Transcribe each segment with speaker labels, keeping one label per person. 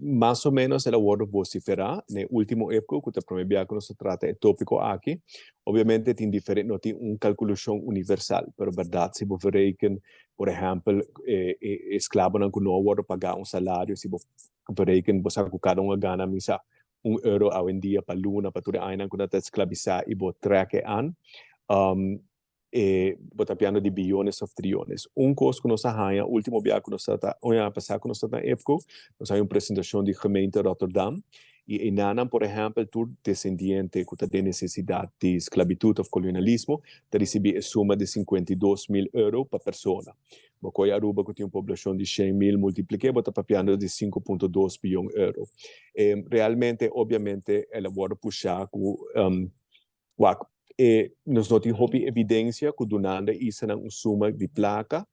Speaker 1: Mas o menos el a wordo vocifera na e ultimo EPCO cu ta prome bia cu nos ta trata e topico aki. Obviamente tin diferente, no tin un calculacion universal, pero berdad si bo verreken, por ehempel, e e esclavonan cu no a wordo paga un salario, si bo verreken bo sa cu cada un a gana misa un euro awendia pa luna pa tur e añanan cu nan ta esclavisa y bo trek e an, e bo ta piando di biyones of triyones. Un kos ku nos a haña último bia ku nos ta un aña pasá ku nos ta na IPCO, nos haña un presentashon di gemeente Rotterdam i enanan por ehèmpel tur desendiente ku ta den nesesidat di sklabitut òf kolonialismo ta risibí e suma di 52.000 euro pa persona. Bo koe Aruba ku tin un poblashon di 100.000 multipliké bo ta papiando di 5.2 biyon euro. Realmente obviamente el a wòrdu pushá ku Wak, e nos no tin hopi evidencia cu dunando e islanan un suma di placa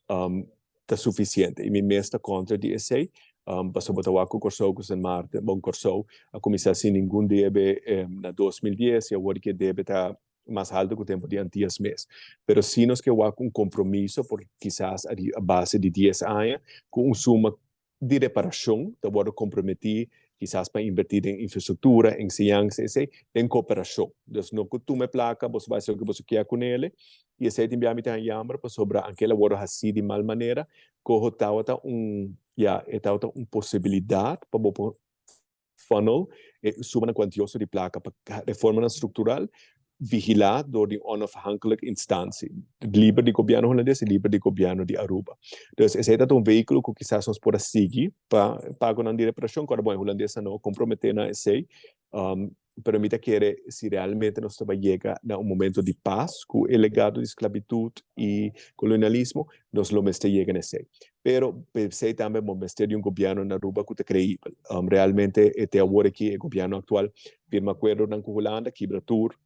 Speaker 1: ta suficiente. Y mi mes ta contra di esey, pasobra bo ta wak cu Corsou cu Sint Maarten, bon Corsou a cuminsa sin ningun debe na 2010 y awor ki e debe ta mas halto cu tempo di Antillas mes. Pero si nos ke wak un compromiso por kisas a base di dies aña cu un suma di reparashon ta wòrdu komprometí kisas pa invertí den infrastruktura, enseñansa, esei, den kooperashon. Dus no ku tuma e plaka, boso bai hasi loke boso kier kunele, i esei tin bia mi ta haña yamber pasobra anke el a wòrdu hasí di mal manera, koho tabata un, ya, e tabata un posibilidat pa bo por funnel e sumanan kuantioso di plaka pa reformanan struktural vigilá dor di un onafhankelijk instantie, liber di gobièrnu hulandes i liber di gobièrnu di Aruba. Dus esei ta un vehíkulo ku kisas nos por a sigui pa pagonan di reparashon, ku ora bon e hulandesnan no a komprometé na esei, pero mi ta kere si realmente nos ta bai yega na un momento di pas ku e legado di sklabitut i kolonialismo, nos lo mester yega na esei. Pero p'esei tambe bo mester di un gobièrnu na Aruba ku ta kreibel. Realmente te awor aki e gobièrnu aktual firma akuerdonan ku Hulanda, kibra tur,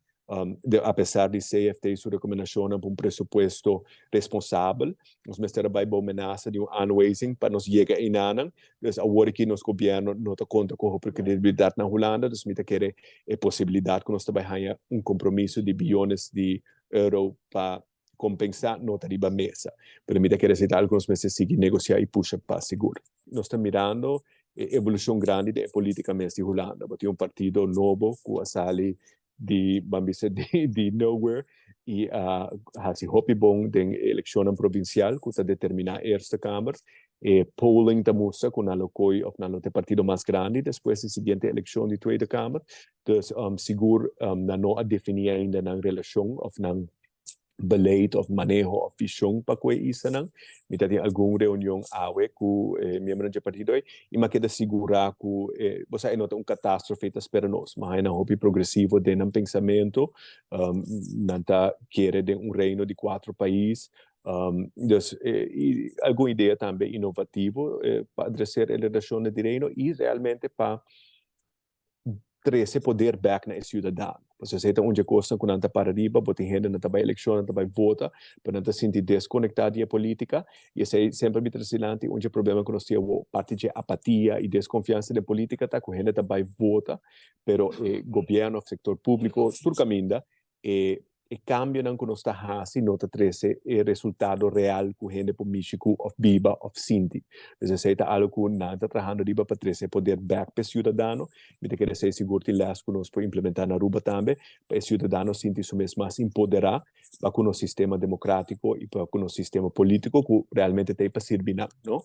Speaker 1: apesar di CFT su rekomendashonnan pa un presupuesto responsabel. Nos mester a bai bou menasa di un aanwijzing pa nos yega einanan. Dus awor aki nos gobièrnu no ta konta ku hopi kredibilidat na Hulanda, dus mi ta kere e posibilidat ku nos ta bai haña un kompromiso di biyones di euro pa kompensá no ta riba mesa. Pero mi ta kere esei ta algu ku nos mester sigui negosiá i pusha pa sigur. Nos ta mirando e evolushon grandi den e polítika mes di Hulanda. Bo tin un partido nobo ku a sali di, ban bisa, di nowhere i a hasi hopi bon den e elekshonnan provinsial ku ta determiná Eerste Kamer. E polling ta mustra ku nan lo koi òf nan lo ta e partido mas grandi despues di siguiente elekshon di Tweede Kamer. Dus sigur nan no a definí ainda nan relashon òf nan beleid of maneho of vision pa ku e islanan. Mi ta tin algun reunion awe ku e miembronan dje partido ei i mi a keda sigurá ku e bo sa e no ta un katastrofe ta spera nos. Mi a haña nan hopi progresivo den nan pensamentu. Nan ta kere den un reino di kuatro pais. Dus i algun idea tambe inovativo pa adreser e relashonnan di reino i realmente pa trese poder bek na e siudadano. Pasobra esei ta un dje kosnan ku nan ta para riba, bo tin hendenan ta bai elekshon, nan ta bai vota, pero nan ta sinti deskonektá di e polítika, i esei semper mi ta trese dilanti un dje problema ku nos tin awor, parti dje apatia i deskonfiansa den polítika ta ku hende ta bai vota, pero e gobièrnu òf sektor públiko tur kaminda E e kambionan ku nos ta hasi no ta trese e resultado real ku hende por mishi ku òf biba òf sinti. Dus esei ta algu ku nan ta trahando riba pa trese e poder bèk pa e siudadano. Mi ta kere esei sigur tin lès ku nos por implementá na Aruba tambe, pa e siudadano sinti su mes mas empoderá pa ku nos sistema demokrátiko i pa ku nos sistema polítiko ku realmente ta ei pa sirbi nan, no?